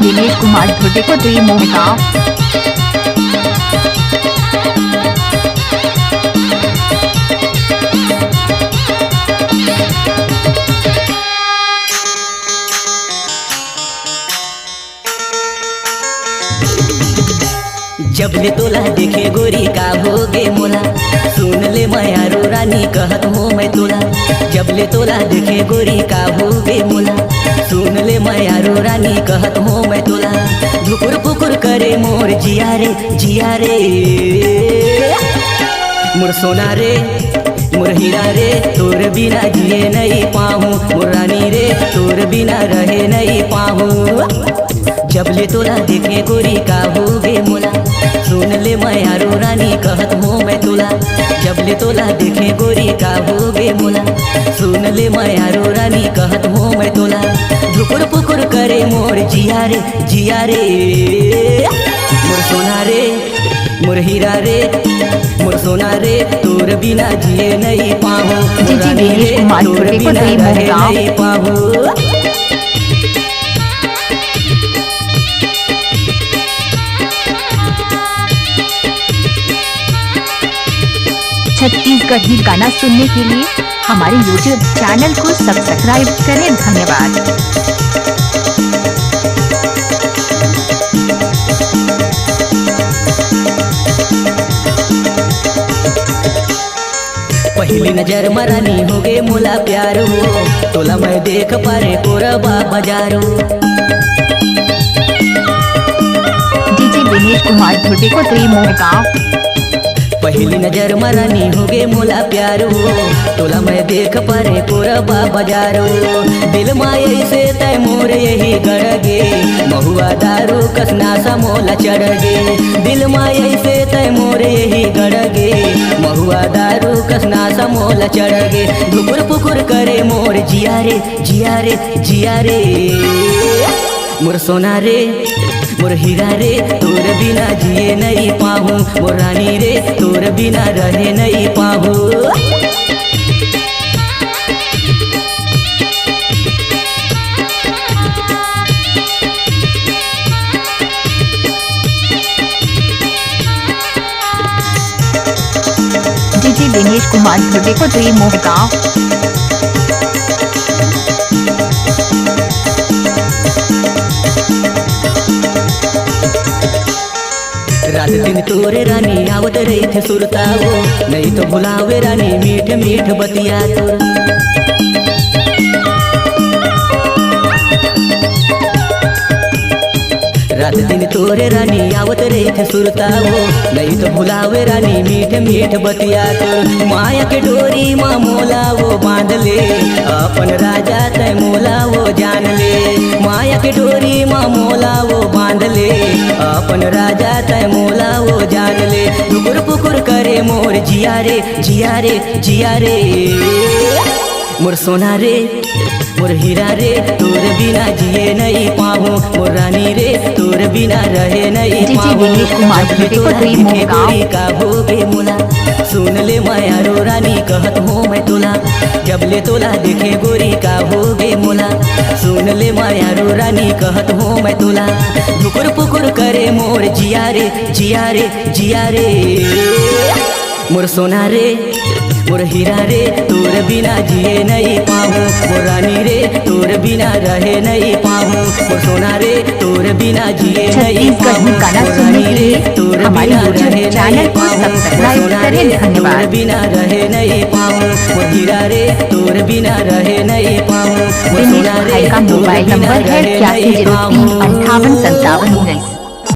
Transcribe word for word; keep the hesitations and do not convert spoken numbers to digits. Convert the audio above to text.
दिनेश कुमार धुर्वे को त्री मोहगांव। जब ले तोला देखे गोरी का होगे मोला, सुन ले मयारू रानी कहत हों मैं तोला। जब ले तोला देखे गोरी का होगे मोला, सुन ले मयारू रानी कहत हों मैं तोला। धुकुर पुकुर करे मोर जिया रे, जिया रे, मोर सोना रे, मोर हीरा रे, तोर बिना जिए नहीं पाहूँ, मोर रानी रे, तोर बिना रहे नहीं पाहूँ। जब ले तोला देखे गोरी का होगे मोला, सुन ले मयारू रानी कहत हों मैं तोला। जब ले तोला देखे गोरी का होगे मोला, सुन ले मयारू रानी कहत हों मैं तोला। धुकुर पुकुर करे मोर जिया रे, जिया रे, मोर सोना रे, मोर हीरा रे, मोर सोना रे, तोर बिना जिए नहीं पाहूँ। मोर जी, जी, रानी दिनेश रे, कुमार तोर धुर्वे को बिना त्री रहे मोहगांव। नहीं पाहूँ। छत्तीसगढ़ी गाना सुनने के लिए हमारे YouTube चैनल को सब्सक्राइब करें। धन्यवाद। पहली नजर म रानी होगे मोला प्यार हो, तोला मैं देख पारे कोरबा बाजार हो। डीजे विनेश कुमार धुर्वे को त्री मोहगांव। पहली नजर म रानी होगे मोला प्यार हो, तोला मैं देख पारे कोरबा बाजार हो। दिल मा ऐसे तय मोर यही गड़ गे, महुआ दारू कस नासा मोला चढ़ गे। दिल मा ऐसे तय मोर यही गड़ गे, महुआ दारू कस नासा मोला चढ़ गे। धुकुर पुकुर करे मोर जिया रे, जिया रे, जिया रे, मोर सोना रे, मोर हीरा रे, तोर बिना जिए नहीं पाहूँ। मोर रानी रे, तोर बिना रहे नहीं पाहूँ। डीजे विनेश कुमार धुर्वे को त्री मोहगांव। रात दिन तोरे रानी आवत रहिथे सुरता वो, नहीं तो भुलावे रानी मीठ मीठ बतिया तोर। रात दिन तोरे रानी आवत रहिथे सुरता वो, नहीं तो भुलावे रानी मीठ मीठ बतिया तोर। माया के डोरी मा मोला वो बांध ले, अपन राजा तय मोला वो जान ले। माया के डोरी मा मोला वो बांध ले, अपन राजा तय मोला वो जान ले। धुकुर पुकुर करे मोर जिया रे, जिया रे, जिया रे, मोर सोना रे, मोर हीरा रे, तोर बिना जिए नहीं पाहूँ। मोर रानी रे, तोर बिना रहे नहीं पाहूँ। जब ले तोला देखे गोरी का होगे मोला, सुन ले मयारू रानी कहत हों मैं तोला। जब ले तोला देखे गोरी का होगे मोला, सुन ले मयारू रानी कहत हों मैं तोला। धुकुर पुकुर करे मोर जिया रे, जिया रे, जिया रे, मोर सोना रे, मोर हीरा रे, तोर बिना जिए नहीं पाहूँ। मोर रानी रे, तोर बिना रहे नहीं पाहूँ। मोर सोना रे, तोर बिना जिए नहीं पाहूँ। छत्तीसगढ़ी गाना सुनने के लिए हमारे YouTube चैनल को सब्सक्राइब करें। धन्यवाद। बिना रहे नहीं पाहूँ। मोर हीरा रे, तोर बिना रहे नहीं पाहूँ। मोर सोना रे, भाई का मोबाइल नंबर है इक्यासी जीरो तीन अंठावन संतावन उन्नीस।